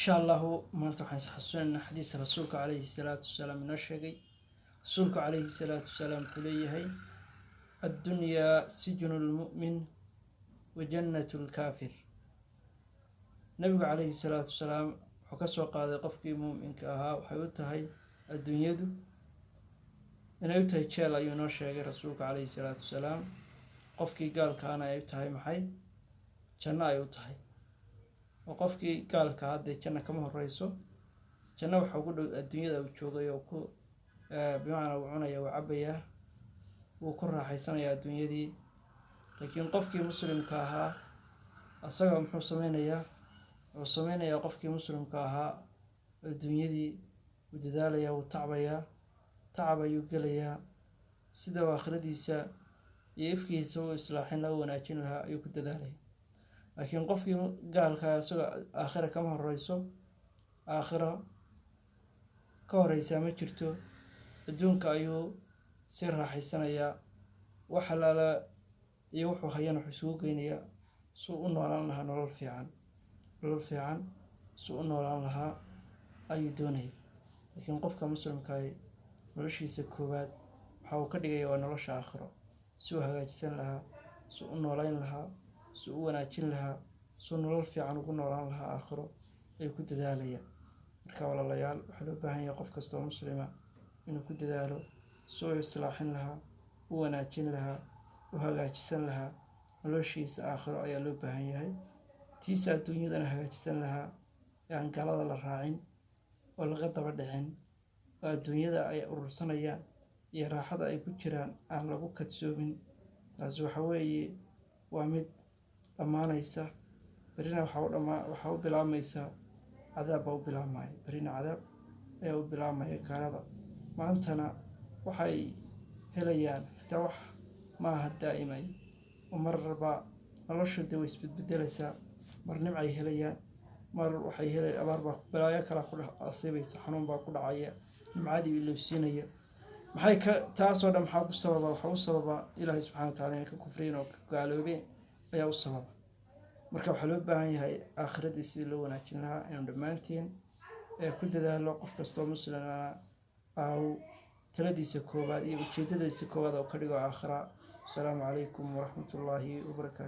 Insha Allahu maanta waxaan isxasuusinaynaa xadiis rasuulka calayhi salaatu wasalaam inoo sheegay. Rasuulku calayhi salaatu wasalaam wuxuu leeyahay: "Addunyaa sijnu lmu'min wa jannatu lkaafir." Nabigu calayhi salaatu wasalaam wuxuu ka soo qaaday qofkii muuminka ahaa waxay u tahay adduunyadu inay u tahay jeel ayuu inoo sheegay rasuulku calayhi salaatu wasalaam. Qofkii gaalkaana ay u tahay maxay? Janno ay u tahay. Oo qofkii gaalka haddee janno kama horeyso. Janno waxa ugu dhow adduunyada uu joogay oo ku bimacnaa uu cunaya, uu cabayaa, wuu ku raaxaysanayaa adduunyadii. Laakiin qofkii muslimka ahaa asaga muxuu sameynayaa? Wuxuu sameynayaa qofkii muslimka ahaa adduunyadii wuu dadaalayaa, wuu tacbayaa, tacab ayuu gelayaa. Sida uu aakhiradiisa iyo ifkiisa u islaaxin laha, u wanaajin lahaa ayuu ku dadaalaya. Laakiin qofkii gaalka isagoo aakhira kama horeyso, aakhiro ka horeysaa ma jirto. Adduunka ayuu si raaxaysanayaa, wax alaala iyo wuxuu hayana wuxuu isugu geynayaa suu u noolaan lahaa nolol fiican, nolol fiican suu u noolaan lahaa ayuu doonaya. Laakiin qofka muslimkaahi noloshiisa koowaad waxa uu ka dhigaya waa nolosha aakhiro, si uu hagaajisan lahaa, si u nooleyn lahaa, si u wanaajin lahaa, suu nolol fiican ugu noolaan lahaa aakhiro ayuu ku dadaalaya. Marka walaalayaal, waxaa loo baahan yahay qof kasta oo muslima inuu ku dadaalo si uu islaaxin lahaa, u wanaajin lahaa, u hagaajisan lahaa noloshiisa aakhiro ayaa loo baahan yahay, tiisa adduunyadana hagaajisan lahaa, ee aan galada la raacin oo laga daba dhicin, oo adduunyada ay urursanayaan iyo raaxada ay ku jiraan aan lagu kadsoomin. Taasi waxa weeye waa mid dhammaanaysa. Berrina waxaa u dhamaa, waxaa u bilaabmaysaa cadaab baa u bilaabmaya. Berrina cadaab ayaa u bilaabmaya gaalada. Maantana waxay helayaan xitaa wax maaha daa'imay oo marba noloshu dee way isbedbedelaysaa. Mar nimcay helayaan, mar waxay helayaan abaar baa, balaayo kalaa ku asiibaysa, xanuun baa ku dhacaya, nimcadii ilowsiinaya. Maxay ka taasoo dhan maxaa ku sababa? Waxaa u sababa Ilaahay subxana wa tacala inay ka kufriyeen oo ka gaaloobeen ayaa u sababa. Marka waxaa loo baahan yahay aakhiradii sidii loo wanaajin lahaa inuu dhammaanteen ee ku dadaalo. Qof kastoo muslimana au taladiisa koowaad iyo ujeedadiisa koowaad oo ka dhigo aakhira. Asalaamu calaykum waraxmatullaahi wabarakaatu.